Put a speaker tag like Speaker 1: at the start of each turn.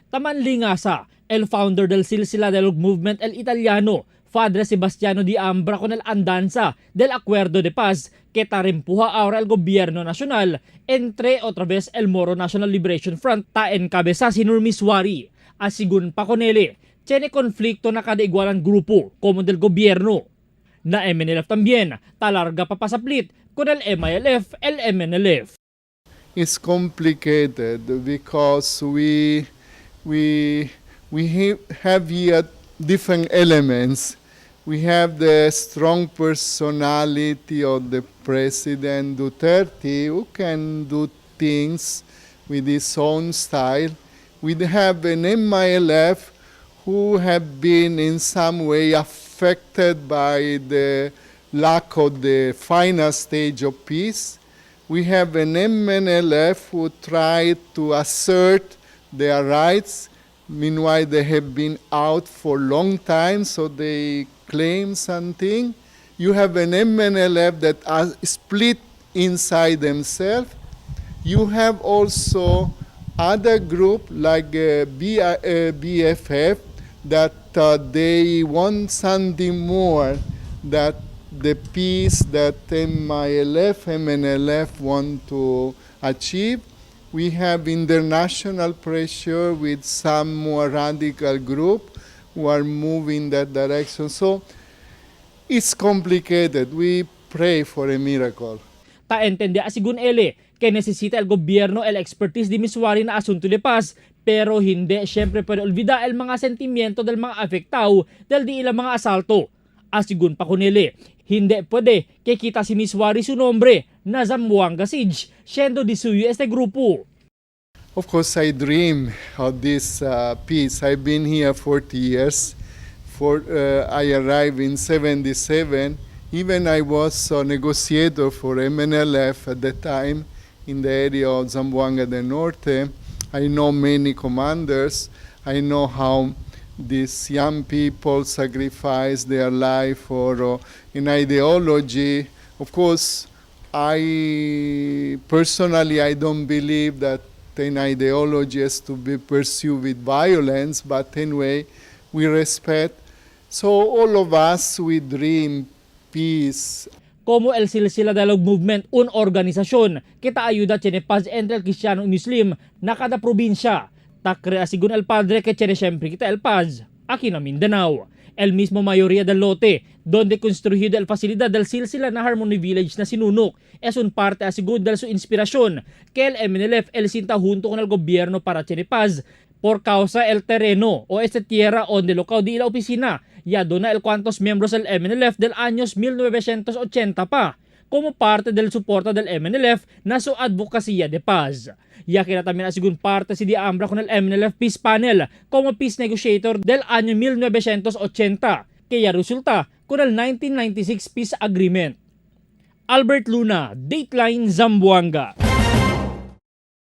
Speaker 1: Taman lingasa, el founder del Silsila Dialogue Movement, el italiano, Padre Sebastiano Di Ambra, con el andanza del Acuerdo de Paz que tarimpuha ahora el gobierno nacional entre otra vez el Moro National Liberation Front ta encabeza si Nur Misuari. Asigun pa con ele, tiene conflicto na kada igualan grupo como del gobierno. Na MNLF también, talarga papasaplit con el MILF, el MNLF.
Speaker 2: It's complicated because we have here different elements. We have the strong personality of the President Duterte, who can do things with his own style. We have an MILF who have been in some way affected by the lack of the final stage of peace. We have an MNLF who try to assert their rights. Meanwhile, they have been out for long time, so they claim something. You have an MNLF that are split inside themselves. You have also other group like BFF that they want something more that the peace that MILF, MNLF want to achieve. We have international pressure with some more radical group who are moving that direction. So it's complicated. We pray for a miracle.
Speaker 1: Ta entende asigun ele que necesita el gobierno el expertise de Misuari na asunto de paz, pero hindi siyempre puede olvidar el mga sentimiento del mga afectado del di ilang mga asalto. Asigun pa con ele, hindi puede que quita si Misuari su nombre na Zamboanga Siege, siendo de suyo este grupo.
Speaker 2: Of course, I dream of this peace. I've been here 40 years. I arrived in 77. Even I was a negotiator for MNLF at that time in the area of Zamboanga del Norte. I know many commanders. I know how these young people sacrifice their life for an ideology. Of course, I personally, I don't believe that an ideology has to be pursued with violence, but anyway, we respect. So all of us, we dream peace.
Speaker 1: Como el Silsila Dialogue Movement, un organisasyon que ta ayuda tiene paz entre el cristiano y muslim na kada probinsya. Ta crea sigun el padre que tiene siempre kita el paz aquí na Mindanao. El mismo mayoría del lote donde construido el facilidad del Silsila na Harmony Village na sinunok es un parte asigud del su inspiración que el MNLF el sinta junto con el gobierno para tiene paz por causa el terreno o este tierra donde local di la oficina ya dona el cuantos miembros del MNLF del años 1980 pa como parte del suporta del MNLF na su advocacia de paz. Ya que también asigun parte si Diambra con el MNLF Peace Panel como peace negotiator del año 1980, que ya resulta con el 1996 Peace Agreement. Albert Luna, Dateline Zamboanga.